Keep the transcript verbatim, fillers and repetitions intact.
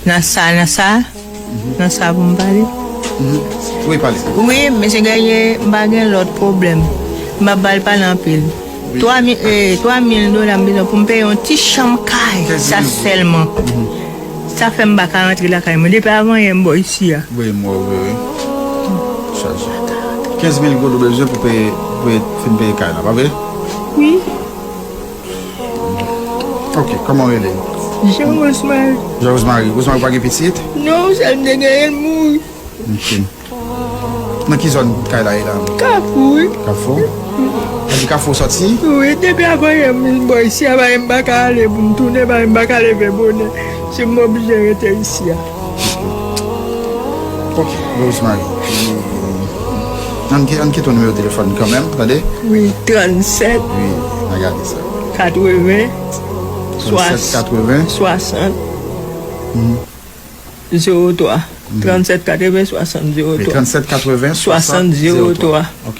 Nan sa, nan sa, nan sa pou m pale. Wi, pale. Wi, mesye Guerrier, m pa gen lòt pwoblèm. M ap ba l pale anpil. Twa mil, eh, twa mil dola m bezwen pou m peye yon ti chanm kay. Sa sèlman. Sa fè m pa ka rantre lakay mwen. Depi avanyè m bò isi a. Wi, m wè, wi, wi. Chaje. Kenz mil goud ou bezwen pou peye, pou peye, fin peye kay la, pa vre? Wi. Ok, kòman w rele? Jean Rosemary. Jean Rosemary. Rosemary pa gen pitit? Non, sèl m te genyen l mouri. Ok. Nan ki zòn kay la ye la? Kafou, wi. Kafou? Sa di Kafou sòti? Wi, depi avanyè m vin bò isi a, pa m pa ka ale pou m tounen, pa m pa ka leve bonè. Si m oblije rete isi a. Ok, Rosemary. Ann ki, ann kite yon nimewo telefòn kanmenm, tande? Wi, trannsèt, Wi, n a gade sa. katreven, Trannsèt katreven. swasant, zewo twa. Trannsèt katreven, swasant, zewo Wi, twa. trannsèt katreven, Swasant, zewo twa. Ok.